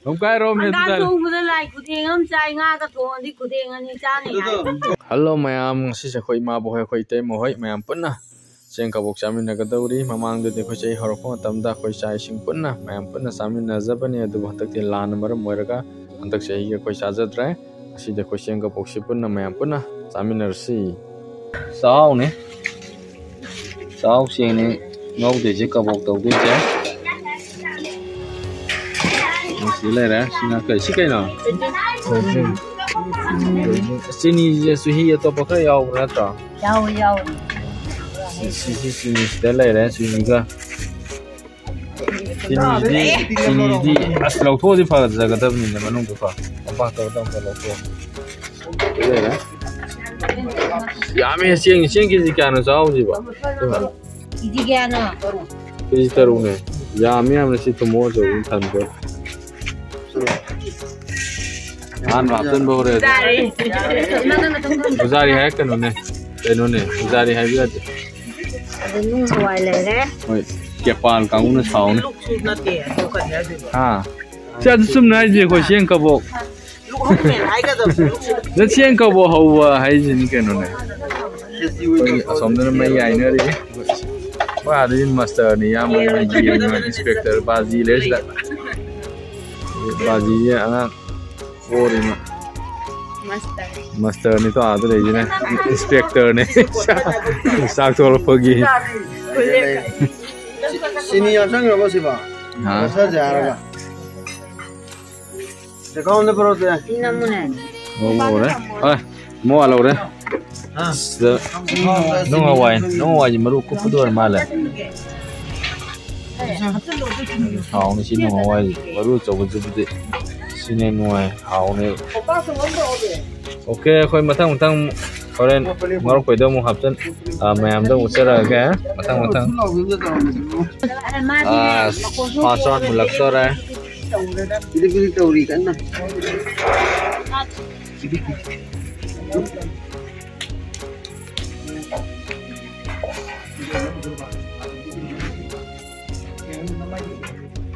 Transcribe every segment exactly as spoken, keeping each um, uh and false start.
ꯍꯪꯒꯥꯝ ꯊꯣꯡꯕꯗ ꯂꯥꯏ ꯈꯨꯗꯦꯡ ꯑꯃ ꯆꯥꯏ, ꯉꯥꯒ ꯊꯣꯡꯉꯗꯤ ꯈꯨꯗꯦꯡ ꯑꯅꯤ ꯆꯥꯅꯤ ꯍꯥꯏ꯫ ꯍꯜꯂꯣ ꯃꯌꯥꯝ, ꯉꯁꯤꯁꯦ ꯑꯩꯈꯣꯏ ꯏꯃꯥꯕꯣꯛ ꯍꯣꯏ, ꯑꯩꯈꯣꯏ ꯏꯇꯩꯃ ꯍꯣꯏ ꯃꯌꯥꯝ ꯄꯨꯟꯅ ꯆꯦꯡ ꯀꯕꯣꯛ ꯆꯥꯃꯤꯟꯅꯒꯗꯧꯔꯤ꯫ ꯃꯃꯥꯡꯗꯗꯤ ꯑꯩꯈꯣꯏ ꯆꯍꯤ ꯍꯧꯔꯛꯄ ꯃꯇꯝꯗ ꯑꯩꯈꯣꯏ ꯏꯆꯥ ꯏꯁꯤꯡ ꯄꯨꯟꯅ ꯃꯌꯥꯝ ꯄꯨꯟꯅ ꯆꯥꯃꯤꯟꯅꯖꯕꯅꯤ, ꯑꯗꯨꯕꯨ ꯍꯟꯗꯛꯇꯤ ꯂꯥꯟꯅ ꯃꯔꯝ ꯑꯣꯏꯔꯒ ꯍꯟꯗꯛ ꯆꯍꯤꯒꯤ ꯑꯩꯈꯣꯏ ꯆꯥꯖꯗ꯭ꯔꯦ꯫ ꯉꯁꯤꯗꯤ ꯑꯩꯈꯣꯏ ꯆꯦꯡ ꯀꯕꯣꯛꯁꯤ ꯄꯨꯟꯅ ꯃꯌꯥꯝ ꯄꯨꯟꯅ ꯆꯥꯃꯤꯟꯅꯔꯁꯤ꯫ ꯆꯥꯎꯅꯦ꯫ ꯆꯥꯎ ꯆꯦꯡꯅꯤ ꯉꯧꯗꯣꯏꯁꯦ, ꯀꯕꯣꯛ ꯇꯧꯗꯣꯏꯁꯦ꯫ ꯁꯤ ꯂꯩꯔꯦ꯫ ꯁꯤꯅ ꯀꯩ, ꯁꯤ ꯀꯩꯅꯣ? ꯆꯤꯅꯤꯁꯦ ꯆꯨꯍꯤ ꯑꯇꯣꯞꯄ ꯈꯔ ꯌꯥꯎꯕ꯭ꯔꯥ ꯅꯠꯇ꯭ꯔꯣ? ꯌꯥꯎꯋꯦ, ꯌꯥꯎꯋꯦ꯫ ꯁꯤ, ꯁꯤ, ꯁꯤ ꯆꯤꯅꯤꯁꯤꯗ ꯂꯩꯔꯦ, ꯆꯤꯅꯤꯒ꯫ ꯆꯤꯅꯤꯁꯤꯗꯤ, ꯆꯤꯅꯤꯁꯤꯗꯤ ꯑꯁ ꯂꯧꯊꯣꯛꯑꯗꯤ ꯐꯖꯒꯗꯕꯅꯤꯅꯦ ꯃꯅꯨꯡꯗꯀꯣ꯫ ꯀꯣꯝꯄꯥꯛꯇ ꯑꯝꯇ ꯂꯧꯊꯣꯛꯑꯣ꯫ ꯁꯤ ꯂꯩꯔꯦ꯫ ꯌꯥꯝꯃꯦ, ꯆꯦꯡ, ꯆꯦꯡ ꯀꯦꯖꯤ ꯀꯌꯥꯅꯣ ꯆꯥꯎꯁꯤꯕꯣ? ꯀꯦꯖꯤ ꯀꯌꯥꯅꯣ? ꯀꯦꯖꯤ ꯇꯔꯨꯛꯅꯦ꯫ ꯌꯥꯝꯃꯤ ꯌꯥꯝꯅ ꯁꯤ ꯊꯨꯝꯃꯣꯛ ꯑꯆꯧꯕ ꯊꯟꯗꯣꯏ꯫ ꯑꯍꯥꯟꯕ ꯍꯥꯞꯆꯤꯟꯕ ꯍꯧꯔꯦ꯫ ꯄꯨꯖꯥꯔꯤ꯫ ꯄꯨꯖꯥꯔꯤ ꯍꯥꯏꯔꯛꯀꯅꯨꯅꯦ꯫ ꯀꯩꯅꯣꯅꯦ, ꯄꯨꯖꯥꯔꯤ ꯍꯥꯏꯕ ꯌꯥꯗꯦ꯫ ꯑꯗ ꯅꯨꯡ ꯍꯋꯥꯏ ꯂꯩꯔꯦ꯫ ꯍꯣꯏ, ꯀꯦꯄꯥꯜ ꯀꯥꯡꯕꯨꯅ ꯁꯥꯎꯅꯤ꯫ ꯂꯨꯛꯁꯨ ꯅꯠꯇꯦ, ꯑꯗꯨ ꯀꯔꯤ ꯍꯥꯏꯗꯣꯏꯕ? ꯍꯥ? ꯁꯤ ꯑꯗꯨ ꯆꯨꯝꯅ ꯍꯥꯏꯁꯦ ꯑꯩꯈꯣꯏ ꯆꯦꯡ ꯀꯕꯣꯛ꯫ ꯂꯨꯛ ꯍꯧꯅꯦ ꯍꯥꯏꯒꯗꯕꯁꯦ, ꯂꯨꯛꯁꯨ ꯅꯠꯇꯦ꯫ ꯅ ꯆꯦꯡ ꯀꯕꯣꯛ ꯍꯧꯕ ꯍꯥꯏꯁꯤꯅꯤ ꯀꯩꯅꯣꯅꯦ꯫ ꯑꯩꯈꯣꯏꯒꯤ ꯑꯁꯣꯝꯗꯅ ꯃꯩ ꯌꯥꯏꯅꯔꯤ꯫ ꯃꯥꯗꯤ ꯃꯥꯁꯇꯔꯅꯤ, ꯏꯌꯥꯝꯕꯅꯤ, ꯏꯟꯁꯄꯦꯛꯇꯔ ꯕꯥꯖꯤ ꯂꯩꯔꯦ ꯁꯤꯗ꯫ ꯕꯥꯖꯤꯁꯦ ꯑꯉꯥꯡ ꯄꯣꯔꯤꯅ꯫ ꯃꯥꯁꯇꯔ꯫ ꯃꯥꯁꯇꯔꯅꯤ ꯇꯣ ꯑꯥꯗ ꯂꯩꯁꯤꯅ꯫ ꯏꯟꯁꯄꯦꯛꯇꯔꯅꯦ꯫ ꯆꯥꯛ ꯊꯣꯛꯂꯛꯄꯒꯤ꯫ ꯁꯤꯅꯤ ꯌꯥꯎꯁꯪꯈ꯭ꯔꯕꯣ ꯁꯤꯕꯣ? ꯍꯥ? ꯆꯠꯊꯁꯦ ꯍꯥꯏꯔꯒ꯫ ꯆꯦꯈꯥꯎ ꯑꯝꯗ ꯄꯨꯔꯛꯑꯣ, ꯆꯦ꯫ ꯁꯤ ꯅꯝꯃꯨꯅꯦ꯫ ꯃꯣ ꯂꯧꯔꯦ꯫ ꯍꯣꯏ, ꯃꯣ ꯂꯧꯔꯦ꯫ ꯁꯤꯗ ꯅꯨꯡ ꯍꯋꯥꯏ, ꯅꯨꯡ ꯍꯋꯥꯏꯁꯦ ꯃꯔꯨ ꯀꯨꯞꯄꯗꯣ ꯑꯣꯏꯔ ꯃꯥꯜꯂꯦ꯫ ꯍꯥꯎꯅꯤ ꯁꯤ ꯅꯨꯡ ꯍꯋꯥꯏꯁꯦ꯫ ꯃꯔꯨ ꯑꯆꯧꯕꯁꯤꯕꯨꯗꯤ ꯁꯤꯅ ꯅꯨꯡꯉꯥꯏ, ꯍꯥꯎꯅꯦꯕ꯫ ꯑꯣꯀꯦ, ꯑꯩꯈꯣꯏ ꯃꯊꯪ ꯃꯊꯪ ꯍꯣꯔꯦꯟ ꯉꯧꯔꯛꯄꯩꯗ ꯑꯃꯨꯛ ꯍꯥꯞꯆꯤꯟ-, ꯑ, ꯃꯌꯥꯝꯗ ꯑꯃꯨꯛ ꯎꯠꯆꯔꯛꯑꯒꯦ꯫ ꯃꯊꯪ ꯃꯊꯪ꯫ ꯑ, ꯐꯥꯁ ꯔꯥꯎꯟ ꯃꯨꯜꯂꯛꯇꯣꯔꯦ꯫ ꯄꯤꯗꯤꯛ ꯄꯤꯗꯤꯛ ꯇꯧꯔꯤ ꯀꯟꯅ꯫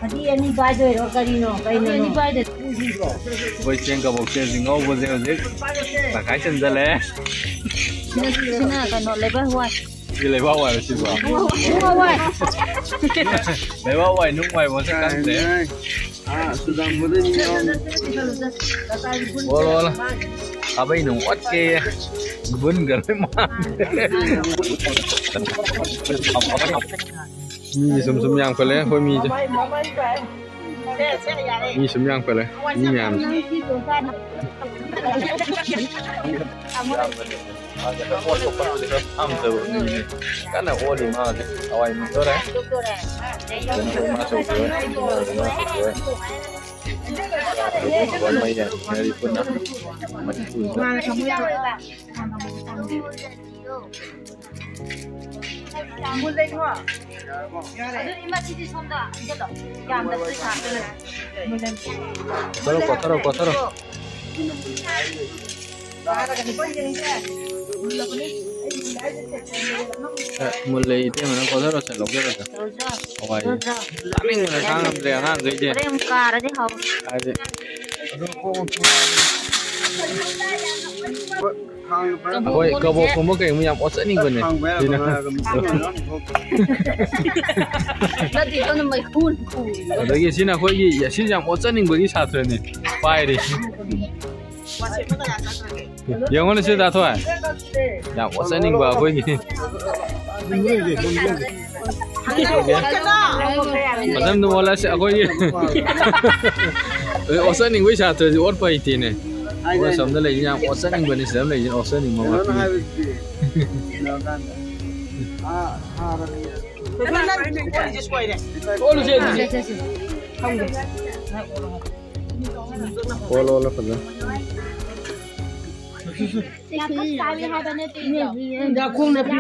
ꯐꯗꯤ ꯑꯅꯤ ꯄꯥꯏꯗꯣꯏꯔꯣ? ꯀꯔꯤꯅꯣ? ꯀꯩꯅꯣ? ꯑꯅꯤ ꯄꯥꯏꯗꯣꯏ꯫ ꯑꯩꯈꯣꯏ ꯆꯦꯡ ꯀꯕꯣꯛꯁꯦ ꯍꯧꯖꯤꯛ ꯉꯧꯕꯁꯦ ꯍꯧꯖꯤꯛ ꯇꯪꯈꯥꯏ ꯆꯟꯖꯜꯂꯦ꯫ ꯁꯤꯅ ꯀꯩꯅꯣ, ꯂꯩꯕꯥꯛ ꯍꯋꯥꯏ꯫ ꯁꯤ ꯂꯩꯕꯥꯛ ꯋꯥꯏꯔꯣ ꯁꯤꯕꯣ? ꯅꯨꯡ ꯍꯋꯥꯏ꯫ ꯂꯩꯕꯥꯛ ꯋꯥꯏ, ꯅꯨꯡ ꯋꯥꯏ ꯃꯣꯟꯁꯦ ꯈꯪꯗ꯭ꯔꯦ꯫ ꯑꯥ, ꯆꯨꯔꯆꯥꯟꯄꯨꯔꯗꯩ ꯃꯤ ꯌꯥꯎꯔꯝꯃꯦ꯫ ꯑꯣꯜꯂꯣ, ꯑꯣꯜꯂꯣ꯫ ꯈꯥꯕꯩ ꯅꯨꯡ ꯑꯣꯠꯀꯦ꯫ ꯕꯨꯟꯒ ꯂꯣꯏ ꯃꯥꯡꯈ꯭ꯔꯦ꯫ ꯃꯤꯁꯦ ꯁꯨꯝ ꯁꯨꯝ ꯌꯥꯝꯈꯠꯂꯦ ꯑꯩꯈꯣꯏ ꯃꯤꯁꯦ꯫ ꯃꯤ ꯁꯨꯝ ꯌꯥꯝꯈꯠꯂꯦ꯫ ꯃꯤ ꯃꯌꯥꯝꯁꯦ꯫ ꯀꯟꯅ ꯑꯣꯜꯂꯤ ꯃꯥꯁꯦ꯫ ꯍꯋꯥꯏ ꯃꯨꯟꯗꯣꯔꯦ꯫ ꯃꯥ ꯁꯧꯗꯣꯔꯦ꯫ ꯃꯩ ꯌꯥꯟꯁꯤꯟꯅꯔꯤ ꯄꯨꯟꯅ꯫ ꯃꯩꯈꯨꯁꯤꯅ꯫ ꯑꯗꯨ ꯏꯃꯥ, ꯁꯤꯗꯤ ꯁꯣꯝꯗ ꯍꯩꯖꯜꯂꯣ꯫ ꯌꯥꯝꯗꯕꯗꯣ ꯁꯥꯍꯟꯗꯅ꯫ ꯀꯣꯊꯔꯣ, ꯀꯣꯊꯔꯣ, ꯀꯣꯊꯔꯣ꯫ ꯑꯦ, ꯃꯨꯜꯂꯦ, ꯏꯇꯩꯃꯅ ꯀꯣꯊꯔꯣ, ꯁꯦ, ꯂꯧꯖꯔꯣ, ꯁꯦ꯫ ꯍꯋꯥꯏ꯫ ꯆꯥꯅꯤꯡꯕꯅ ꯈꯥꯡꯉꯝꯗ꯭ꯔꯦ ꯑꯉꯥꯡꯈꯩꯁꯦ꯫ ꯍꯣꯔꯦꯟ ꯑꯃꯨꯛ ꯀꯥꯔꯗꯤ ꯍꯥꯎ꯫ ꯍꯥꯏꯗꯤ꯫ ꯑꯩꯈꯣꯏ ꯀꯕꯣꯛꯀꯨꯝꯕ ꯀꯩꯒꯨꯝꯕ ꯌꯥꯝ ꯑꯣꯠꯆꯅꯤꯡꯕꯅꯦ꯫ ꯅꯠꯇꯦ, ꯏꯆꯟꯅ ꯃꯩꯈꯨ ꯈꯨꯔꯤ꯫ ꯑꯗꯒꯤ ꯁꯤꯅ ꯑꯩꯈꯣꯏꯒꯤ, ꯁꯤꯁꯦ ꯌꯥꯝ ꯑꯣꯠꯆꯅꯤꯡꯕꯒꯤ ꯁꯥꯇ꯭ꯔꯅꯤ ꯄꯥꯏꯔꯤ꯫ ꯌꯦꯡꯉꯨꯅꯦ ꯁꯤ ꯗꯥ ꯊꯣꯏ꯫ ꯌꯥꯝ ꯑꯣꯠꯆꯅꯤꯡꯕ ꯑꯩꯈꯣꯏꯒꯤ꯫ ꯃꯊꯪꯗ ꯑꯣꯠꯂꯁꯤ ꯑꯩꯈꯣꯏꯒꯤ꯫ ꯑꯣꯠꯆꯅꯤꯡꯕꯒꯤ ꯁꯥꯇ꯭ꯔꯁꯤ ꯑꯣꯠꯄ ꯍꯩꯇꯦꯅꯦ꯫ ꯃꯣꯏ ꯑꯁꯣꯝꯗ ꯂꯩꯁꯤ ꯌꯥꯝ ꯑꯣꯠꯆꯅꯤꯡꯕꯅꯤ, ꯁꯤꯗ ꯂꯩꯁꯤ ꯑꯣꯠꯆꯅꯤꯡꯕ ꯃꯐꯝ꯫ ꯑꯣꯠꯂꯨꯁꯦ ꯑꯗꯨꯗꯤ꯫ ꯑꯣꯠꯂꯣ, ꯑꯣꯠꯂꯣ ꯐꯖꯅ꯫ ꯌꯥꯈꯣꯡ ꯅꯥꯄꯤ꯫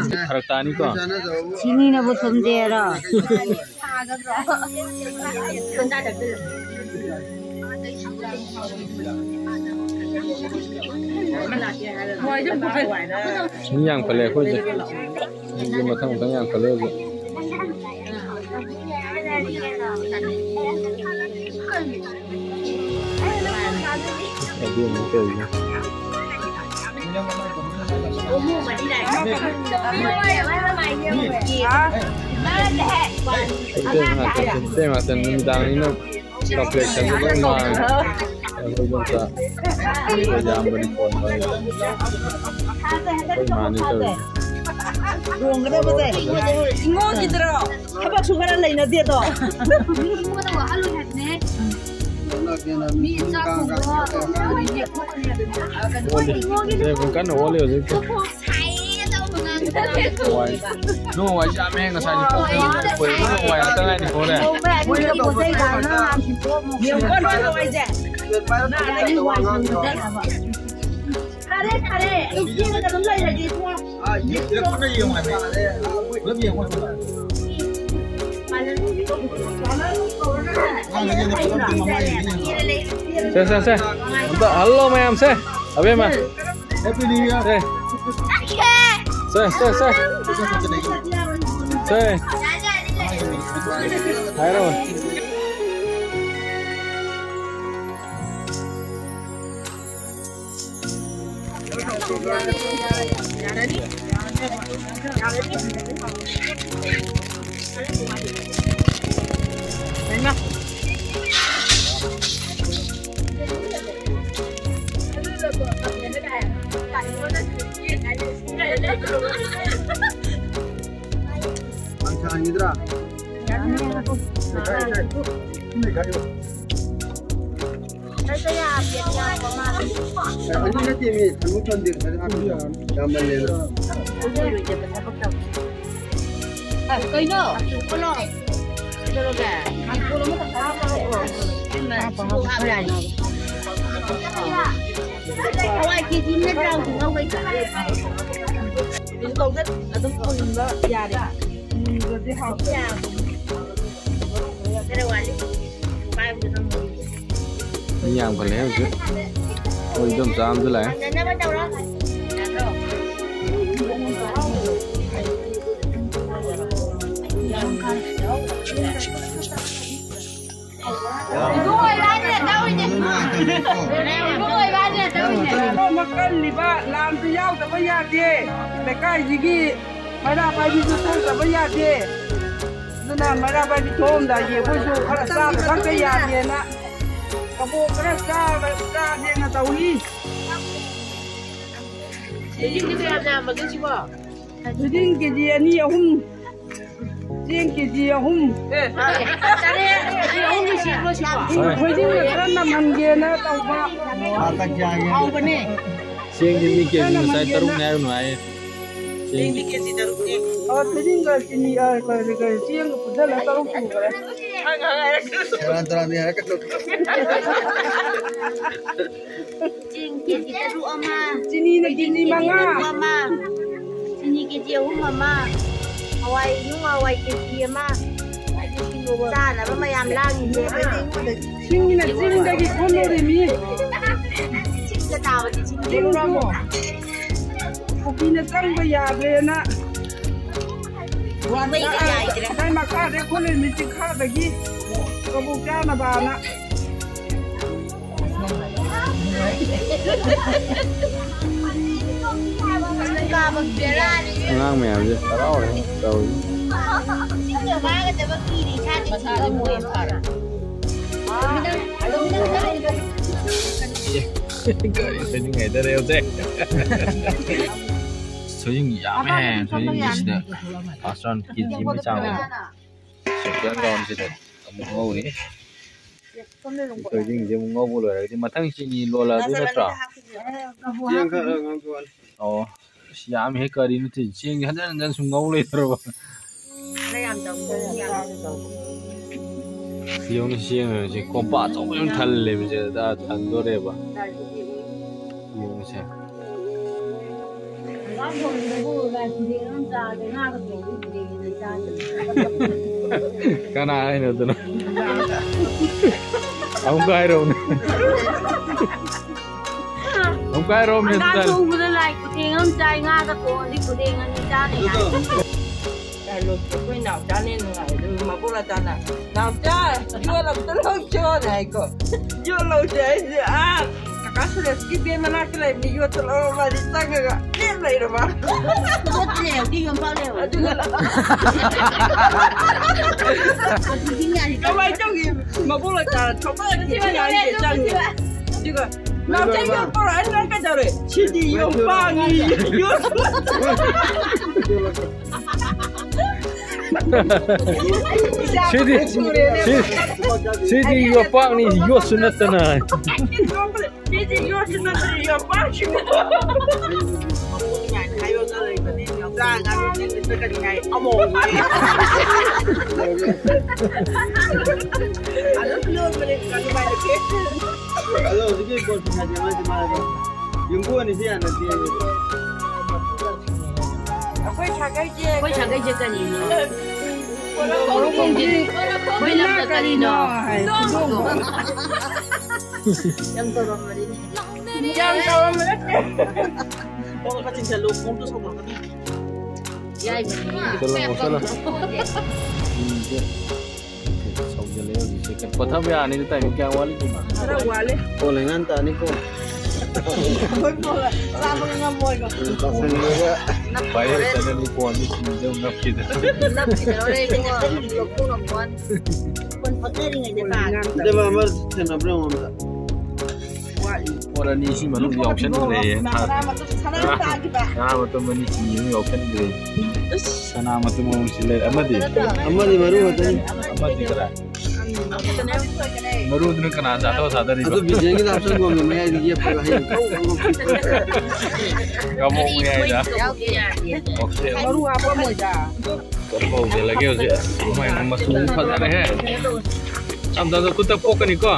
ꯁꯤꯗꯤ ꯐꯔꯛ ꯇꯥꯅꯤꯀꯣ꯫ ꯁꯤꯅꯤꯅꯕꯨ ꯊꯨꯝꯗꯦꯔꯣ? ꯃꯤ ꯌꯥꯝꯈꯠꯂꯦ ꯑꯩꯈꯣꯏꯁꯦ꯫ ꯃꯤꯁꯦ ꯃꯊꯪ ꯃꯊꯪ ꯌꯥꯝꯈꯠꯂꯦ ꯍꯧꯖꯤꯛ꯫ ꯑꯗꯨ ꯑꯃꯨꯛ ꯇꯧꯔꯤꯁꯦ꯫ ꯏꯇꯩ ꯉꯥꯛꯇ, ꯏꯇꯩ ꯉꯥꯛꯇ ꯅꯨꯃꯤꯗꯥꯡꯅꯤꯅ꯫ Complexion ꯁꯨ ꯂꯣꯏ ꯃꯥꯡꯉꯦ꯫ ꯑꯩꯈꯣꯏ ꯏꯗꯣꯝꯆꯥ, ꯑꯩꯈꯣꯏ ꯏꯌꯥꯝꯕꯅꯤ phone ꯄꯥꯏꯔꯤꯁꯦ꯫ ꯑꯩꯈꯣꯏ ꯃꯥꯅꯤ ꯇꯧꯔꯤꯁꯦ꯫ ꯂꯨꯍꯣꯡꯒꯗꯕꯁꯦ ꯏꯉꯣꯟꯒꯤꯗ꯭ꯔꯣ? ꯊꯕꯛꯁꯨ ꯈꯔ ꯂꯩꯅꯗꯦꯗꯣ꯫ ꯃꯤ ꯆꯥꯛ ꯊꯣꯡꯕ ꯑꯣꯜꯂꯤ꯫ ꯏꯉꯣꯟꯒꯤꯗ꯭ꯔꯣ? ꯁꯦ, ꯄꯨꯡ ꯀꯟꯅ ꯑꯣꯜꯂꯤ ꯍꯧꯖꯤꯛꯇꯤ꯫ ꯍꯋꯥꯏ꯫ ꯅꯣ, ꯍꯋꯥꯏꯁꯦ ꯌꯥꯝꯃꯦ ꯉꯁꯥꯏꯗꯤ꯫ ꯄꯣꯛꯇꯦ꯫ ꯅꯣ, ꯍꯋꯥꯏ ꯉꯥꯛꯇ ꯉꯥꯏꯔꯤ ꯄꯣꯔꯦ꯫ ꯐꯔꯦ, ꯐꯔꯦ꯫ ꯑꯩ ꯆꯦꯜꯂꯒ ꯑꯗꯨꯝ ꯂꯩꯔꯒꯦ, ꯏꯕꯨꯡꯉꯣ꯫ ꯄꯨꯟꯅ ꯌꯦꯡꯉꯣ ꯍꯥꯏꯕ꯫ ꯄꯨꯂꯞ ꯌꯦꯡꯉꯣ ꯍꯥꯏꯕ꯫ ꯁꯦ, ꯁꯦ, ꯁꯦ꯫ ꯑꯝꯇ ꯍꯜꯂꯣ ꯃꯌꯥꯝꯁꯦ꯫ ꯑꯕꯦꯝꯃ꯫ Happy New Year. ꯁꯦ꯫ ꯁꯦ, ꯁꯦ, ꯁꯦ꯫ ꯁꯦ꯫ ꯍꯥꯏꯔꯣ꯫ ꯌꯥꯝ ꯁꯥꯍꯟꯈꯤꯗ꯭ꯔꯥ? ꯑꯅꯤ ꯅꯠꯇꯦ ꯃꯤ, ꯊꯥꯡꯒꯣꯛ ꯊꯝꯗꯦ, ꯉꯁꯥꯏꯗ ꯍꯥꯞꯄꯤꯗꯣ꯫ ꯌꯥꯝꯃꯜꯂꯦꯅ꯫ ꯑꯁ, ꯀꯩꯅꯣ? ꯀꯩꯗꯧꯔꯒꯦ? ꯍꯋꯥꯏ ꯀꯦꯖꯤ ꯑꯃꯅꯦ ꯇꯔꯥꯍꯨꯝꯗꯣꯏ ꯂꯧꯕꯩ꯫ ꯀꯩꯁꯨ ꯇꯧꯗꯦ, ꯑꯗꯨꯝ ꯊꯣꯡꯕ ꯌꯥꯔꯦ꯫ ꯈꯔ ꯋꯥꯠꯂꯤ꯫ ꯃꯤ ꯌꯥꯝꯈꯠꯂꯦ ꯍꯧꯖꯤꯛ꯫ ꯑꯩꯈꯣꯏ ꯏꯗꯣꯝꯆꯥ ꯑꯃꯁꯨ ꯂꯥꯛꯑꯦ꯫ ꯏꯕꯨꯡꯉꯣ ꯏꯕꯥꯅꯤꯅ ꯇꯧꯔꯤꯅꯦ꯫ ꯏꯕꯨꯡꯉꯣ ꯏꯕꯥꯅꯤꯅ ꯇꯧꯔꯤꯅꯦ꯫ ꯃꯀꯜꯂꯤꯕ ꯂꯥꯟꯁꯨ ꯌꯥꯎꯗꯕ ꯌꯥꯗꯦ꯫ ꯂꯩꯀꯥꯏꯁꯤꯒꯤ ꯃꯩꯔꯥ ꯄꯥꯏꯕꯤꯁꯨ ꯊꯣꯛꯇꯕ ꯌꯥꯗꯦ꯫ ꯑꯗꯨꯅ ꯃꯩꯔꯥ ꯄꯥꯏꯕꯤ ꯊꯣꯛꯑꯝꯗꯥꯏꯒꯤ ꯑꯩꯈꯣꯏꯁꯨ ꯈꯔ ꯆꯥꯕ ꯊꯛꯇ ꯌꯥꯗꯦꯅ ꯀꯕꯣꯛ ꯈꯔ ꯆꯥꯕ ꯆꯥꯁꯦꯅ ꯇꯧꯔꯤ꯫ ꯊꯣꯏꯗꯤꯡꯗꯤ ꯀꯌꯥꯝ ꯌꯥꯝꯃꯒꯦ ꯁꯤꯕꯣ? ꯊꯣꯏꯗꯤꯡ ꯀꯦꯖꯤ ꯑꯅꯤ ꯑꯍꯨꯝ, ꯆꯦꯡ ꯀꯦꯖꯤ ꯑꯍꯨꯝ꯫ ꯊꯣꯏꯗꯤꯡꯅ ꯈꯔ ꯅꯝꯍꯟꯒꯦꯅ ꯇꯧꯕ꯫ ꯍꯥꯎꯕꯅꯦ꯫ ꯆꯦꯡꯗꯤ ꯃꯤ ꯀꯦꯖꯤ ꯉꯁꯥꯏ ꯇꯔꯨꯛꯅꯦ ꯍꯥꯏꯕ ꯅꯨꯡꯉꯥꯏꯌꯦ꯫ ꯆꯦꯡꯗꯤ ꯀꯦꯖꯤ ꯇꯔꯨꯛꯅꯦ꯫ ꯑ, ꯊꯣꯏꯗꯤꯡꯒ ꯆꯤꯅꯤ, ꯑ, ꯀꯔꯤ, ꯀꯔꯤ, ꯆꯦꯡꯒ ꯄꯨꯟꯁꯤꯜꯂ ꯇꯔꯨꯛ ꯁꯨꯈ꯭ꯔꯦ꯫ ꯁꯦꯔꯥꯟ ꯇꯨꯔꯥꯟꯗꯤ ꯍꯥꯏꯔꯛꯀꯅꯨ꯫ ꯆꯦꯡ ꯀꯦꯖꯤ ꯇꯔꯨꯛ ꯑꯃ, ꯆꯤꯅꯤꯅ ꯀꯦꯖꯤ ꯃꯉꯥ꯫ ꯇꯔꯨꯛ ꯑꯃ, ꯆꯤꯅꯤ ꯀꯦꯖꯤ ꯑꯍꯨꯝ ꯑꯃ, ꯍꯋꯥꯏ ꯅꯨꯡ ꯍꯋꯥꯏ ꯀꯦꯖꯤ ꯑꯃ, ꯆꯥꯅꯕ ꯃꯌꯥꯝ ꯂꯥꯡꯉꯤꯁꯦ꯫ ꯁꯤꯡꯅ ꯆꯤꯡꯗꯒꯤ ꯈꯨꯜꯂꯨꯔꯤꯃꯤ꯫ ꯆꯤꯡꯗ ꯇꯥꯕꯗꯤ ꯆꯤꯡꯗ ꯆꯤꯡꯗꯨ ꯀꯨꯀꯤꯅ ꯆꯪꯕ ꯌꯥꯗ꯭ꯔꯦꯅ ꯃꯩ ꯌꯥꯏꯗ꯭ꯔꯦ꯫ ꯉꯁꯥꯏ ꯃꯈꯥꯗꯩ ꯈꯨꯜꯂꯤꯃꯤ ꯆꯤꯡꯈꯥꯗꯒꯤ ꯀꯕꯣꯛ ꯆꯥꯅꯕꯅ꯫ ꯑꯉꯥꯡ ꯃꯌꯥꯝꯁꯦ ꯍꯔꯥꯎꯔꯦ ꯇꯧꯔꯤ꯫ ꯀꯔꯤ ꯁꯣꯏꯅꯤꯡꯉꯥꯏꯗꯔꯦ ꯍꯧꯖꯤꯛ꯫ ꯁꯣꯏꯖꯤꯟ ꯌꯥꯝꯃꯦ, ꯁꯣꯏꯖꯤꯟꯒꯤꯁꯤꯗ ꯐꯥꯔꯁ ꯔꯥꯎꯟ ꯀꯦ ꯖꯤ ꯑꯃ ꯆꯥꯡ ꯑꯣꯏꯕ꯫ ꯁꯦꯀꯦꯟ ꯔꯥꯎꯟꯁꯤꯗ ꯑꯃꯨꯛ ꯉꯧꯔꯤ꯫ ꯁꯣꯏꯖꯤꯟꯁꯦ ꯑꯃꯨꯛ ꯉꯧꯕ ꯂꯣꯏꯔꯒꯗꯤ ꯃꯊꯪ ꯆꯤꯅꯤ ꯂꯣꯜꯂꯛꯑꯗꯣꯏ ꯅꯠꯇ꯭ꯔꯣ? ꯆꯦꯡ ꯈꯔ ꯉꯧꯊꯣꯛꯑꯅꯤ꯫ ꯑꯣ꯫ ꯑꯁ, ꯌꯥꯝꯃꯤꯍꯦ, ꯀꯔꯤꯅꯣ ꯇꯧꯏꯁꯦ? ꯆꯦꯡꯁꯦ ꯍꯟꯖꯟ ꯍꯟꯖꯟ ꯁꯨꯝ ꯉꯧ ꯂꯩꯗ꯭ꯔꯕ? ꯈꯔ ꯌꯥꯝ ꯇꯧ, ꯈꯔ ꯌꯥꯝ ꯇꯧ꯫ ꯌꯦꯡꯉꯨꯅꯦ, ꯆꯦꯡ ꯍꯥꯏꯕꯁꯦ ꯀꯣꯝꯄꯥꯛ ꯑꯆꯧꯕ ꯑꯃ ꯊꯜꯂꯦꯕ, ꯁꯤꯗ ꯊꯟꯗꯣꯔꯦꯕ꯫ ꯌꯦꯡꯉꯨꯁꯦ꯫ ꯍꯪꯒꯥꯝ ꯊꯣꯡꯕꯗꯕꯨ ꯂꯥꯏ ꯈꯨꯗꯦꯡ ꯑꯃ ꯆꯥꯗꯦ, ꯉꯥꯒ ꯊꯣꯡꯕꯗꯤ ꯈꯨꯗꯦꯡ ꯑꯃ ꯆꯥꯗꯦ꯫ ꯀꯅꯥ ꯍꯥꯏꯅꯣ ꯑꯗꯨꯅ? ꯑꯃꯨꯛꯀ ꯍꯥꯏꯔꯛꯎꯅꯦ꯫ ꯄꯥꯏꯔꯣ, ꯉꯥ ꯃꯦꯟꯇꯜ꯫ ꯊꯣꯡꯕꯗ ꯂꯥꯏ ꯈꯨꯗꯦꯡ ꯑꯃ ꯆꯥꯏ, ꯉꯥꯒ ꯊꯣꯡꯉꯗꯤ ꯈꯨꯗꯦꯡ ꯑꯅꯤ ꯆꯥꯅꯤ ꯍꯥꯏ꯫ ꯆꯥꯂꯣꯛꯁꯦ ꯑꯩꯈꯣꯏ ꯅꯥꯎꯆꯥꯅ ꯍꯦꯟꯅ ꯅꯨꯡꯉꯥꯏ꯫ ꯑꯗꯨꯒ ꯃꯕꯣꯛ ꯂꯇꯥꯅ, "ꯅꯥꯎꯆꯥ, ꯌꯣꯠ ꯑꯝꯇ ꯂꯧꯆꯣꯅ" ꯍꯥꯏꯀꯣ꯫ ꯌꯣꯠ ꯂꯧꯁꯦ ꯍꯥꯏꯁꯦ, ꯑꯥ, ꯀꯀꯥ ꯁꯨꯔꯦꯁꯀꯤ ꯚꯦꯟ ꯃꯅꯥꯛꯇ ꯂꯩꯕꯅꯤ, ꯌꯣꯠꯇꯣ ꯂꯧꯔ ꯃꯥꯗꯤ ꯆꯪꯉꯒ ꯂꯦꯞ ꯂꯩꯔꯕ꯫ ꯌꯣꯠꯇꯤ ꯂꯩꯍꯧꯗꯦ, ꯌꯣꯝꯄꯥꯛ ꯂꯩꯍꯧꯋꯦ꯫ ꯑꯗꯨꯒ ꯑꯗꯨꯗꯤ ꯉꯥꯏ꯫ ꯀꯃꯥꯏꯅ ꯇꯧꯒꯦ? ꯃꯕꯣꯛ ꯂꯇꯥꯅ ꯊꯣꯛꯂꯛꯑꯒ ꯆꯪꯉꯦ꯫ ꯑꯗꯨꯒ ꯅꯥꯎꯆꯥ ꯌꯣꯠ ꯄꯨꯔꯛꯑ ꯅꯪ ꯀꯩꯗꯧꯔꯦ? ꯁꯤꯗꯤ ꯌꯣꯝꯄꯥꯛꯅꯤ, ꯌꯣꯠ꯫ ꯁꯤꯗꯤ, ꯁꯤ-, ꯁꯤꯗꯤ ꯌꯣꯠꯄꯥꯛꯅꯤ, ꯌꯣꯠꯁꯨ ꯅꯠꯇꯅ꯫ ꯁꯤꯗꯤ ꯌꯣꯠꯁꯨ ꯅꯠꯇꯅ ꯌꯣꯠꯄꯥꯛꯁꯤꯕꯨ꯫ ꯑꯗꯨꯝ ꯂꯣꯟꯕꯅꯦ ꯑꯗꯨꯃꯥꯏꯅ꯫ ꯑꯗꯣ ꯍꯧꯖꯤꯛꯀꯤ ꯄꯣꯠꯁꯤꯡ ꯍꯥꯏꯗꯤ ꯃꯥꯗꯤ ꯃꯥꯗꯤ ꯌꯨꯝꯕꯨ ꯑꯅꯤꯁꯤ ꯌꯥꯅꯗꯦ꯫ ꯑꯩꯈꯣꯏ ꯁꯥꯒꯩꯁꯦ ꯑꯩꯈꯣꯏ ꯁꯥꯒꯩꯁꯦ ꯀꯔꯤꯅꯣ? ꯀꯣꯔꯣꯛ ꯈꯣꯡꯖꯤꯟ꯫ ꯑꯩꯈꯣꯏ ꯂꯝꯅ ꯀꯔꯤꯅꯣ? ꯍꯥꯏ, ꯍꯧꯗꯣꯡ꯫ ꯌꯥꯝ ꯇꯧꯔꯝꯕꯅꯤꯅꯦ꯫ ꯌꯥꯝ ꯇꯧꯔꯝꯕ ꯅꯠꯇꯦ꯫ ꯈꯣꯡꯗꯣ ꯆꯤꯡꯁꯜꯂꯨ, ꯈꯣꯡꯗꯣ ꯁꯧꯒꯠꯂꯛꯀꯅꯤ꯫ ꯌꯥꯏꯕꯅꯤ꯫ ꯆꯠꯂꯣ, ꯆꯠꯂꯣ꯫ ꯁꯧꯖꯜꯂꯛꯑꯦ ꯍꯧꯖꯤꯛꯁꯦ꯫ ꯄꯣꯊꯥꯕ ꯌꯥꯔꯅꯤꯅꯦ, ꯇꯥꯏꯃꯤꯡ ꯀꯌꯥꯝ ꯋꯥꯠꯂꯤꯒꯦ? ꯈꯔ ꯋꯥꯠꯂꯤ꯫ ꯀꯣꯜ ꯂꯩꯉꯥꯟ ꯇꯥꯅꯤꯀꯣ꯫ ꯑꯩꯈꯣꯏ ꯀꯣꯜ ꯆꯥꯕ ꯉꯝꯃꯣꯏꯕ꯫ ꯆꯥꯁꯤꯜꯂꯒ ꯄꯥꯏꯔ ꯆꯠꯂꯅꯤ, ꯐꯣꯟꯗꯤ ꯁꯤꯗ ꯑꯃꯨꯛ ꯅꯞꯈꯤꯗꯅ꯫ ꯅꯞꯈꯤꯗꯧꯔꯦ ꯏꯕꯨꯡꯉꯣ, ꯂꯧꯊꯣꯛ ꯉꯝꯃꯣꯏ꯫ ꯐꯣꯟ ꯍꯣꯠꯅꯔꯤꯉꯩꯗ ꯇꯥꯔꯦ꯫ ꯏꯇꯩꯃ ꯑꯃ ꯊꯦꯡꯅꯕ꯭ꯔꯥ ꯌꯦꯡꯉꯣ ꯑꯝꯇ꯫ ꯄꯣꯠ ꯑꯅꯤ ꯁꯤ ꯃꯅꯨꯡꯗ ꯌꯥꯎꯁꯟꯈ꯭ꯔꯦ꯫ ꯁꯅꯥ ꯃꯇꯨꯝ, ꯁꯅꯥ ꯃꯇꯨꯝ ꯑꯅꯤ ꯁꯤ ꯃꯅꯨꯡ ꯌꯥꯎꯁꯟꯈ꯭ꯔꯦ꯫ ꯁꯅꯥ ꯃꯇꯨꯝ ꯑꯃꯁꯤ ꯂꯩꯔꯦ꯫ ꯑꯃꯗꯤ? ꯑꯃꯗꯤ ꯃꯔꯨ ꯈꯛꯇꯅꯤ꯫ ꯑꯃꯗꯤ ꯀꯗꯥꯏ? ꯃꯔꯨꯗꯨꯅ ꯀꯅꯥ ꯆꯥꯊꯣꯛ ꯊꯥꯗꯔꯤꯕ? ꯑꯗꯨ ꯕꯤꯖꯦꯟꯒꯤꯗ ꯍꯥꯞꯆꯟꯕ ꯑꯃ ꯃꯌꯥꯏꯗ ꯌꯦꯞꯄꯒ ꯍꯌꯦꯡ ꯊꯧ ꯊꯧ ꯉꯝꯈꯤꯗ꯭ꯔꯦ꯫ ꯀꯕꯣꯛ ꯃꯌꯥꯏꯗ꯫ ꯌꯥꯎꯗꯦ, ꯌꯥꯗꯦ꯫ ꯑꯣꯀꯦ꯫ ꯃꯔꯨ ꯍꯥꯞꯄꯝꯃꯣꯏꯗ꯫ ꯀꯞꯄ ꯍꯧꯖꯤꯜꯂꯒꯦ ꯍꯧꯖꯤꯛ꯫ ꯃꯥꯏ ꯃꯆꯨ ꯐꯖꯔꯦꯍꯦ꯫ ꯇꯞ ꯇꯞꯅ ꯈꯨꯠꯇ ꯄꯣꯛꯀꯅꯤꯀꯣ꯫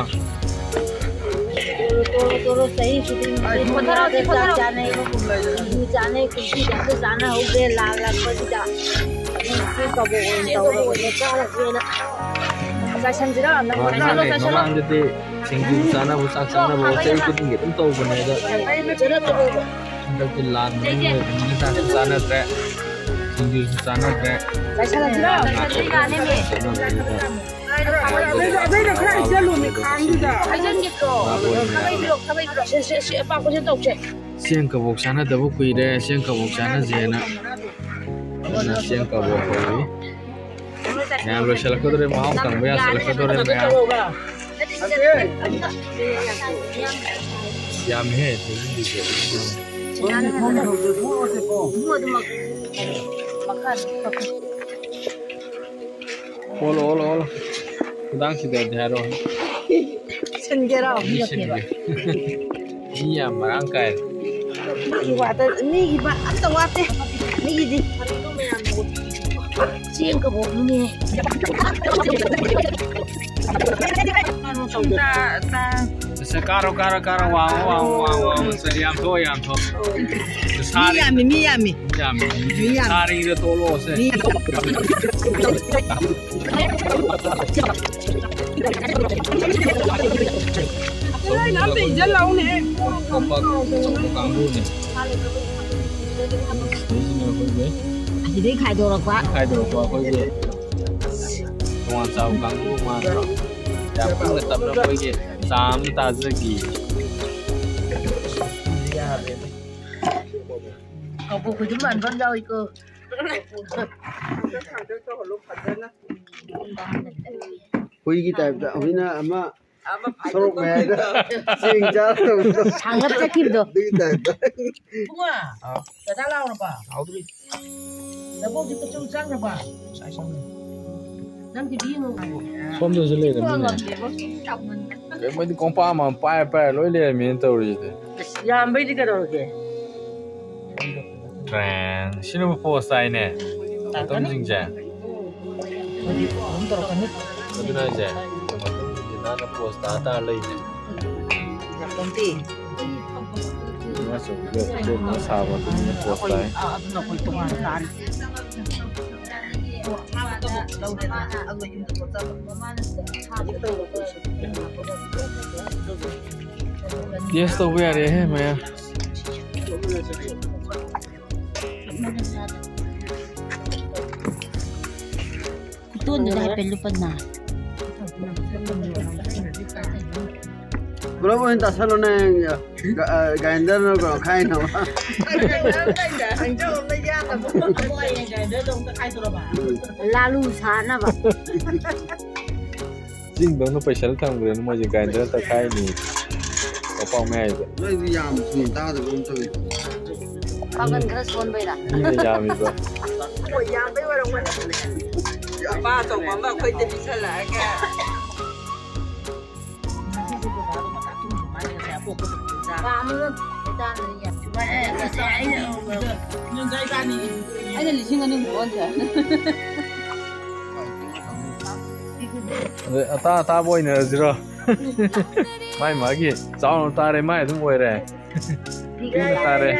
ꯇꯣꯔꯣ, ꯇꯣꯔꯣ, ꯆꯍꯤ ꯈꯨꯗꯤꯡꯒꯤ ꯄꯣꯊꯔꯣ, ꯁꯤ ꯆꯥꯛ ꯄꯣꯊꯔꯣ꯫ ꯆꯥꯅꯩ, ꯁꯤꯡꯖꯨ ꯆꯥꯅꯩ, ꯀꯨꯝꯁꯤꯗꯤ ꯑꯝꯇ ꯆꯥꯅꯍꯧꯗꯦ ꯂꯥꯜꯂꯛꯄꯁꯤꯗ꯫ ꯑꯗꯨꯅ ꯁꯤ ꯀꯕꯣꯛ ꯑꯣꯏꯅ ꯇꯧꯔꯒ ꯑꯣꯏꯅ ꯆꯥꯔꯒꯦꯅ꯫ ꯆꯥꯏꯁꯟꯁꯤꯔꯣ? ꯅꯪ ꯃꯥꯅꯦ, ꯆꯥꯏꯁꯜꯂꯣ, ꯃꯥꯅꯦ꯫ ꯆꯥꯏꯁꯜꯂꯣ꯫ ꯃꯃꯥꯡꯗꯗꯤ ꯁꯤꯡꯖꯨ ꯆꯥꯅꯕ, ꯆꯥꯛ ꯆꯥꯅꯕ ꯆꯍꯤ ꯈꯨꯗꯤꯡꯒꯤ ꯑꯗꯨꯝ ꯇꯧꯕꯅꯦ꯫ ꯑꯗꯣ ꯍꯟꯗꯛꯇꯤ ꯂꯥꯟ ꯃꯔꯝ ꯑꯣꯏꯕꯅꯤꯅ ꯆꯥꯛꯁꯨ ꯆꯥꯅꯗ꯭ꯔꯦ, ꯁꯤꯡꯖꯨꯁꯨ ꯆꯥꯅꯗ꯭ꯔꯦ꯫ ꯉꯥ ꯀꯣꯠꯄ ꯆꯠꯅꯕꯁꯤꯗ ꯍꯥꯏꯖꯟꯒꯦꯀꯣ꯫ ꯈꯥꯕꯩꯕꯤꯔꯣ, ꯈꯥꯕꯩꯕꯤꯔꯣ꯫ ꯁꯦ, ꯁꯦ, ꯁꯦ, ꯑꯄꯥꯛꯄꯁꯦ ꯇꯧꯁꯦ꯫ ꯆꯦꯡ ꯀꯕꯣꯛ ꯆꯥꯅꯗꯕ ꯀꯨꯏꯔꯦ, ꯆꯦꯡ ꯀꯕꯣꯛ ꯆꯥꯅꯁꯦꯅ꯫ ꯑꯗꯨꯅ ꯆꯦꯡ ꯀꯕꯣꯛ ꯍꯧꯔꯤ꯫ ꯃꯌꯥꯝ ꯂꯣꯏꯁꯤꯜꯂꯛꯀꯗꯧꯔꯦ, ꯃꯍꯥꯎ ꯇꯪꯕ ꯌꯥꯁꯤꯜꯂꯛꯀꯗꯧꯔꯦ ꯃꯌꯥꯝ꯫ ꯌꯥꯝꯃꯤꯍꯦ, ꯊꯣꯏꯕꯤꯒꯤꯁꯦ꯫ ꯑꯣꯜꯂꯣ, ꯑꯣꯜꯂꯣ, ꯑꯣꯜꯂꯣ꯫ ꯈꯨꯗꯥꯡ ꯁꯤꯗꯗꯤ ꯍꯥꯏꯔꯣ꯫ ꯁꯤꯟꯒꯦꯔꯣ? ꯃꯤ ꯁꯤꯟꯒꯦ꯫ ꯃꯤ ꯌꯥꯝ ꯃꯔꯥꯡ ꯀꯥꯏꯔꯦ꯫ ꯃꯤꯒꯤ ꯋꯥꯇ-, ꯃꯤꯒꯤ ꯕꯥ-, ꯑꯝꯇ ꯋꯥꯠꯇꯦ꯫ ꯃꯤꯒꯤꯗꯤ꯫ ꯆꯦꯡ ꯀꯕꯣꯛꯅꯤꯅꯦ꯫ ꯁꯦ, ꯀꯥꯔꯣ, ꯀꯥꯔꯣ, ꯀꯥꯔꯣ, ꯋꯥꯡꯉꯣ, ꯋꯥꯡꯉꯣ, ꯋꯥꯡꯉꯣ, ꯋꯥꯡꯉꯣ꯫ ꯁꯦ, ꯌꯥꯝ ꯊꯣꯛꯑꯣ, ꯌꯥꯝ ꯊꯣꯛꯑꯣ꯫ ꯃꯤ ꯌꯥꯝꯃꯤ, ꯃꯤ ꯌꯥꯝꯃꯤ꯫ ꯌꯥꯝꯃꯤ꯫ ꯃꯤ ꯌꯥꯝꯃꯤ꯫ ꯁꯥꯔꯤꯗ ꯇꯣꯛꯂꯛꯑꯣꯁꯦ꯫ ꯃꯤ ꯌꯥꯝꯃꯤ꯫ ꯀꯣꯝꯄꯥꯛ ꯑꯆꯧꯕ ꯀꯥꯡꯕꯨꯅꯦ꯫ ꯁꯤꯁꯤꯅ ꯑꯩꯈꯣꯏꯒꯤ ꯑꯁꯤꯗꯩ ꯈꯥꯏꯗꯣꯔꯛꯄ꯫ ꯈꯥꯏꯗꯣꯔꯛꯄ ꯑꯩꯈꯣꯏꯒꯤ ꯇꯣꯉꯥꯟ ꯆꯥꯕ ꯀꯥꯡꯕꯨ ꯃꯥꯟꯗ꯭ꯔꯣ? ꯌꯥꯝ ꯏꯪꯅ ꯇꯞꯅ ꯑꯩꯈꯣꯏꯒꯤ ꯆꯥ ꯑꯃ ꯇꯥꯖꯈꯤ꯫ ꯀꯕꯣꯛ ꯈꯨꯗꯤꯡ ꯃꯥꯟꯕ ꯑꯃ ꯌꯥꯎꯏꯀꯣ꯫ ꯍꯨꯏꯒꯤ ꯇꯥꯏꯞꯇ, ꯍꯨꯏꯅ ꯑꯃ ꯁꯣꯔꯣꯛ ꯃꯌꯥꯏꯗ ꯆꯦꯡ ꯆꯥꯔ ꯇꯧꯕꯗꯣ꯫ ꯊꯥꯡꯒꯠ ꯆꯠꯈꯤꯕꯗꯣ꯫ ꯑꯗꯨꯒꯤ ꯇꯥꯏꯞꯇ꯫ ꯏꯕꯨꯡꯉꯣ, ꯑꯥ꯫ ꯗꯗꯥ ꯂꯥꯎꯔꯕ? ꯂꯥꯎꯗ꯭ꯔꯤ꯫ ꯅꯕꯣꯛꯇꯤ ꯀꯆꯧ ꯆꯪꯈ꯭ꯔꯕ? ꯉꯁꯥꯏ ꯆꯪꯉꯦ꯫ ꯅꯪ ꯇꯤꯚꯤ ꯌꯦꯡꯉꯨ꯫ ꯁꯣꯝꯗꯁꯨ ꯂꯩꯔꯝꯃꯤꯅꯦ꯫ ꯉꯝꯗꯦꯕꯣ, ꯁꯨꯝ ꯆꯥꯎꯃꯟꯗꯅ꯫ ꯀꯩ ꯃꯣꯏꯗꯤ ꯀꯣꯝꯄꯥꯛ ꯑꯃ ꯄꯥꯏꯔ ꯄꯥꯏꯔ ꯂꯣꯏ ꯂꯩꯔꯝꯃꯤꯅ ꯇꯧꯔꯤꯁꯤꯗꯤ꯫ ꯑꯁ, ꯌꯥꯝꯕꯩꯗꯤ ꯀꯩꯗꯧꯔꯒꯦ? ꯇ꯭ꯔꯦꯟ꯫ ꯁꯤꯅꯕꯨ ꯄꯣꯁ ꯇꯥꯏꯅꯦ꯫ ꯇꯥꯏ꯫ ꯑꯇꯣꯝꯁꯤꯡꯁꯦ꯫ ꯍꯧꯖꯤꯛ ꯑꯗꯨꯝ ꯇꯧꯔꯛꯀꯅꯤ꯫ ꯑꯗꯨꯅ ꯍꯥꯏꯁꯦ꯫ ꯅꯥꯟꯅ ꯄꯣꯁ ꯇꯥ ꯇꯥꯔ ꯂꯩꯅꯦ꯫ ꯌꯥꯄꯣꯟꯇꯦ꯫ ꯉꯥ ꯑꯆꯧꯕꯤꯒ ꯇꯣꯠꯅ ꯁꯥꯕ ꯑꯗꯨꯅ ꯄꯣꯁ ꯇꯥꯏ꯫ ꯑꯥ, ꯑꯗꯨꯅ ꯑꯩꯈꯣꯏ ꯇꯣꯉꯥꯟꯅ ꯇꯥꯔꯤ꯫ Yes ꯇꯧꯕ ꯌꯥꯔꯦꯍꯦ ꯃꯌꯥꯝ꯫ ꯈꯨꯇꯣꯟꯗꯨꯗ ꯍꯥꯏꯐꯦꯠ ꯂꯨꯞꯄ ꯅꯥ꯫ ꯄꯨꯂꯞ ꯑꯣꯏꯅ ꯇꯥꯁꯜꯂꯣꯅꯦ꯫ ꯒ꯭ꯔꯥꯏꯟꯗꯔꯅ ꯀꯩꯅꯣ ꯈꯥꯏꯅꯕ꯫ ꯂꯥꯂꯨ ꯁꯥꯅꯕ꯫ ꯆꯤꯡꯗꯧꯅ ꯄꯩꯁꯜ ꯊꯝꯈ꯭ꯔꯦꯅ ꯃꯣꯏꯁꯦ ꯒ꯭ꯔꯥꯏꯟꯗꯔ ꯇꯛꯈꯥꯏꯅꯤ ꯃꯄꯥꯛ ꯃꯌꯥꯏꯗ꯫ ꯅꯣꯏꯗꯤ ꯌꯥꯝ ꯊꯨꯅ ꯇꯥꯗꯕ ꯑꯃ ꯇꯧꯋꯤ꯫ ꯄꯥꯡꯒꯜ ꯈꯔ ꯁꯣꯟꯕꯩꯔꯥ? ꯃꯤꯅ ꯌꯥꯝꯃꯤꯕ꯫ ꯍꯣꯏ, ꯌꯥꯝꯕꯩ ꯑꯣꯏꯔꯝꯒꯅꯤ꯫ ꯅꯨꯄꯥ ꯑꯆꯧꯕ ꯑꯃ ꯑꯩꯈꯣꯏꯗ ꯄꯤꯁꯜꯂꯛꯑꯒ꯫ ꯑꯩꯅ ꯂꯤꯁꯤꯡ ꯑꯅꯤꯃꯨꯛ ꯑꯣꯟꯁꯦ꯫ ꯑꯗꯩ ꯑꯇꯥ ꯑꯇꯥꯕ ꯑꯣꯏꯅꯔꯁꯤꯔꯣ? ꯃꯥꯏ ꯃꯥꯒꯤ ꯆꯥꯎꯅ ꯇꯥꯔꯦ, ꯃꯥꯏ ꯑꯗꯨꯝ ꯑꯣꯏꯔꯦ꯫ ꯄꯤꯛꯅ ꯇꯥꯔꯦ꯫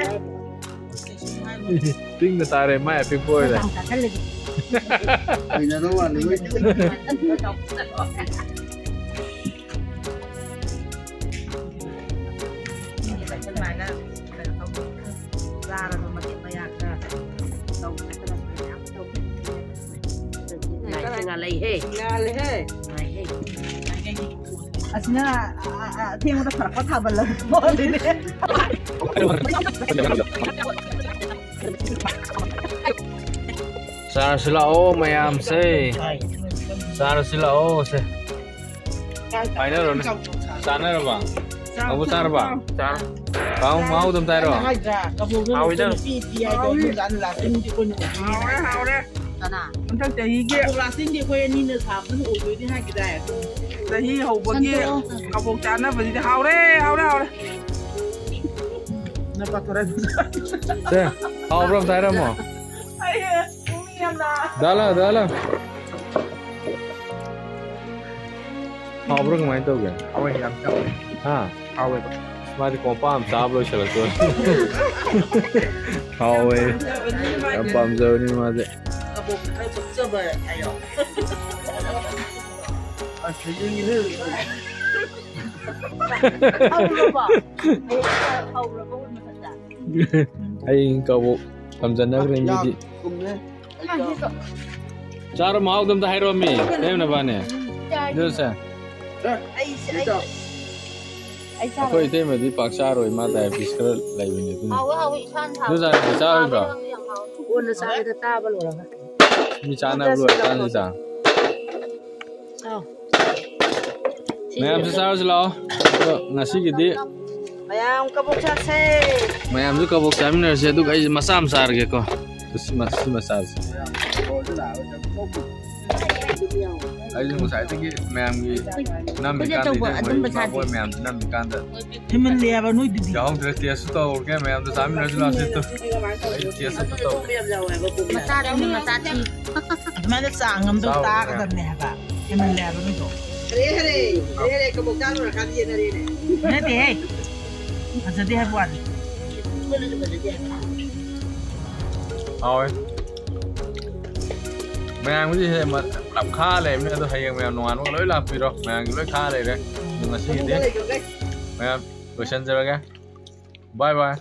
ꯄꯤꯛꯅ ꯇꯥꯔꯦ, ꯃꯥꯏ ꯑꯄꯤꯛꯄ ꯑꯣꯏꯔꯦ꯫ ꯍꯩꯅꯗꯧ ꯃꯥꯜꯂꯤ꯫ ꯉꯥꯜꯂꯦꯍꯦ꯫ ꯉꯥꯜꯂꯦꯍꯦ꯫ ꯑꯁꯤꯅ, ꯑ, ꯑ, ꯑ, ꯑꯊꯦꯡꯕꯗ ꯐꯔꯛꯄ ꯊꯥꯕꯜꯂꯒ ꯄꯣꯜꯂꯤꯅꯦ꯫ ꯆꯥꯔꯁꯤ ꯂꯥꯛꯑꯣ ꯃꯌꯥꯝꯁꯦ꯫ ꯆꯥꯔꯁꯤ ꯂꯥꯛꯑꯣ ꯁꯦ꯫ ꯄꯥꯏꯅꯔꯣꯅꯦ꯫ ꯆꯥꯅꯔꯕ? ꯅꯪꯕꯨ ꯆꯥꯔꯕ? ꯆꯥꯔꯦ꯫ ꯀꯥꯡꯍꯧ ꯃꯍꯥꯎ ꯑꯗꯨꯝ ꯇꯥꯏꯔꯣ? ꯑꯩꯅ ꯍꯥꯏꯗ꯭ꯔꯥ, ꯀꯕꯣꯛꯅ ꯍꯥꯎꯋꯤꯗ꯫ ꯅꯨꯄꯤ ꯄꯤ ꯍꯥꯏꯗꯣ, ꯍꯥꯎꯋꯤ꯫ ꯏꯃꯨꯡꯗ ꯑꯅꯤ ꯂꯥꯛꯇꯣꯏꯅꯤꯗꯤ ꯑꯩꯈꯣꯏꯅ ꯑꯣꯏꯗꯣꯏꯅꯤ꯫ ꯍꯥꯎꯔꯦ, ꯍꯥꯎꯔꯦ꯫ ꯀꯅꯥ? ꯍꯟꯗꯛ ꯆꯍꯤꯒꯤ ꯀꯕꯣꯛ ꯂꯥꯛꯇꯣꯏꯅꯤꯗꯤ ꯑꯩꯈꯣꯏ ꯑꯅꯤꯅ ꯁꯥꯕꯗꯨꯅ ꯑꯣꯏꯗꯣꯏꯅꯤ ꯍꯥꯏꯈꯤꯗꯥꯏ? ꯆꯍꯤ ꯍꯧꯕꯒꯤ ꯁꯟꯗꯣꯛꯑꯣ꯫ ꯀꯕꯣꯛ ꯆꯥꯅꯕꯁꯤꯗꯤ ꯍꯥꯎꯔꯦ, ꯍꯥꯎꯔꯦ, ꯍꯥꯎꯔꯦ꯫ ꯅꯪ ꯄꯥꯊꯣꯔꯛꯑꯦ꯫ ꯁꯦ, ꯍꯥꯎꯕ꯭ꯔꯥ ꯑꯝꯇ ꯍꯥꯏꯔꯝꯃꯣ꯫ ꯑꯩ ꯄꯨꯛꯅꯤꯡ ꯌꯥꯝ ꯅꯥ꯫ ꯗꯥꯂꯥ, ꯗꯥꯂꯥ꯫ ꯍꯥꯎꯕ꯭ꯔꯥ ꯀꯃꯥꯏꯅ ꯇꯧꯒꯦ? ꯍꯥꯎꯋꯦ, ꯌꯥꯝ ꯆꯥꯎꯋꯦ꯫ ꯍꯥ? ꯍꯥꯎꯋꯦꯕ꯫ ꯃꯥꯗꯤ ꯀꯣꯝꯄꯥꯛ ꯑꯃ ꯆꯥꯕ ꯂꯣꯏꯁꯤꯜꯂꯛꯇꯣꯔꯦ꯫ ꯍꯥꯎꯋꯦ꯫ ꯌꯥꯝ ꯄꯥꯝꯖꯕꯅꯤ ꯃꯥꯗꯤ꯫ ꯈꯔ ꯄꯛꯆꯕ ꯍꯥꯏꯌꯣ꯫ ꯑꯁ, ꯍꯌꯦꯡꯒꯤꯅꯦ꯫ ꯍꯧꯔꯕꯣ? ꯍꯧꯔꯕꯣ ꯃꯊꯛꯇ? ꯍꯌꯦꯡ ꯀꯕꯣꯛ ꯊꯝꯖꯟꯅꯈ꯭ꯔꯦ ꯃꯤꯗꯤ꯫ ꯀꯨꯝꯃꯦ꯫ ꯆꯥꯔꯣ, ꯃꯍꯥꯎꯗꯣ ꯑꯝꯇ ꯍꯥꯏꯔꯛꯑꯣꯃꯤ, ꯏꯇꯩꯃꯅꯕꯥꯅꯤ꯫ ꯑꯗꯨꯁꯦ ꯑꯩ ꯑꯩ ꯑꯩ ꯑꯩꯈꯣꯏ ꯏꯇꯩꯃꯗꯤ ꯄꯥꯛ ꯆꯥꯔꯣꯏ, ꯃꯥ ꯗꯥꯏꯕꯤꯇꯤꯁ ꯈꯔ ꯂꯩꯕꯅꯦ ꯑꯗꯨꯅ꯫ ꯍꯥꯎꯋꯦ ꯍꯥꯎꯋꯦ ꯏꯁꯥꯅ ꯑꯗꯨ ꯆꯥꯔꯗꯤ ꯆꯥꯔꯣꯏꯗ꯭ꯔꯣ? ꯀꯣꯟꯅ ꯆꯥꯔꯒ ꯆꯥꯕ ꯂꯣꯏꯔꯒ꯫ ꯃꯤ ꯆꯥꯅꯕ ꯂꯣꯏꯔꯀꯥꯟꯁꯤꯗ꯫ ꯆꯥꯎ꯫ ꯃꯌꯥꯝꯁꯨ ꯆꯥꯔꯁꯤ ꯂꯥꯛꯑꯣ꯫ ꯑꯗꯣ ꯉꯁꯤꯒꯤꯗꯤ ꯃꯌꯥꯝ ꯀꯕꯣꯛ ꯆꯥꯁꯦ꯫ ꯃꯌꯥꯝꯁꯨ ꯀꯕꯣꯛ ꯆꯥꯃꯤꯟꯅꯔꯁꯦ, ꯑꯗꯨꯒ ꯑꯩꯁꯦ ꯃꯆꯥ ꯑꯃ ꯆꯥꯔꯒꯦꯀꯣ꯫ ꯁꯤ ꯃ-, ꯁꯤ ꯃꯆꯥꯁꯦ꯫ ꯑꯩꯁꯨ ꯉꯁꯥꯏꯗꯒꯤ ꯃꯌꯥꯝꯒꯤ ꯅꯝꯃꯤꯀꯥꯟꯗ, ꯑꯆꯧꯕ ꯏꯇꯩ ꯑꯗꯨꯝꯕ ꯃꯣꯏ ꯏꯃꯥ ꯆꯥꯗꯦ꯫ ꯍꯣꯏ ꯃꯌꯥꯝꯁꯨ ꯅꯝꯃꯤꯀꯥꯟꯗ ꯍꯦꯟꯃꯜꯂꯦ ꯍꯥꯏꯕ ꯅꯣꯏꯗꯨꯗꯤ꯫ ꯌꯥꯎꯍꯧꯗ꯭ꯔꯦ꯫ ꯇꯦꯁꯁꯨ ꯇꯧꯍꯧꯔꯒꯦ, ꯃꯌꯥꯝꯁꯨ ꯆꯥꯃꯤꯟꯅꯔꯁꯤ ꯂꯥꯛꯑꯣ ꯁꯤ꯫ ꯑꯩ ꯇꯦꯁ ꯑꯝꯇ ꯇꯧ꯫ ꯃꯆꯥꯗꯨꯅ ꯃꯆꯥ ꯊꯤ꯫ ꯑꯗꯨꯃꯥꯏꯅ ꯆꯥꯡ ꯑꯃꯗ ꯆꯥꯎꯔꯦ꯫ ꯇꯥꯒꯗꯕꯅꯦ ꯍꯥꯏꯕ꯫ ꯍꯦꯟꯃꯜꯂꯦ ꯍꯥꯏꯕ ꯅꯣꯏꯗꯣ꯫ ꯍꯔꯦ ꯍꯔꯦ ꯍꯔꯦ ꯍꯔꯦ ꯀꯕꯣꯛ ꯆꯥ ꯂꯣꯏꯔꯀꯥꯟꯗ ꯌꯦꯟꯅꯔꯦꯅꯦ꯫ ꯅꯠꯇꯦꯍꯦ꯫ ꯐꯖꯗꯦ ꯍꯥꯏꯕ ꯋꯥꯅꯤ꯫ ꯄꯨꯟꯅꯁꯨ ꯐꯖꯗꯦ ꯍꯥꯏꯕ꯫ ꯍꯥꯎꯋꯦ꯫ ꯃꯌꯥꯝꯒꯤꯗꯤ ꯍꯦ ꯃ-, ꯄꯨꯂꯞ ꯈꯥ ꯂꯩꯕꯅꯦ, ꯑꯗꯣ ꯍꯌꯦꯡ ꯃꯌꯥꯝ ꯅꯣꯡꯉꯥꯟꯕꯒ ꯂꯣꯏ ꯂꯥꯛꯄꯤꯔꯣ꯫ ꯃꯌꯥꯝꯒꯤ ꯂꯣꯏ ꯈꯥ ꯂꯩꯔꯦ꯫ ꯑꯗꯣ ꯉꯁꯤꯒꯤꯗꯤ ꯀꯕꯣꯛ ꯂꯩꯈ꯭ꯔꯒꯦ꯫ ꯃꯌꯥꯝ ꯂꯣꯏꯁꯤꯟꯖꯔꯒꯦ꯫ ꯕꯥꯏ ꯕꯥꯏ꯫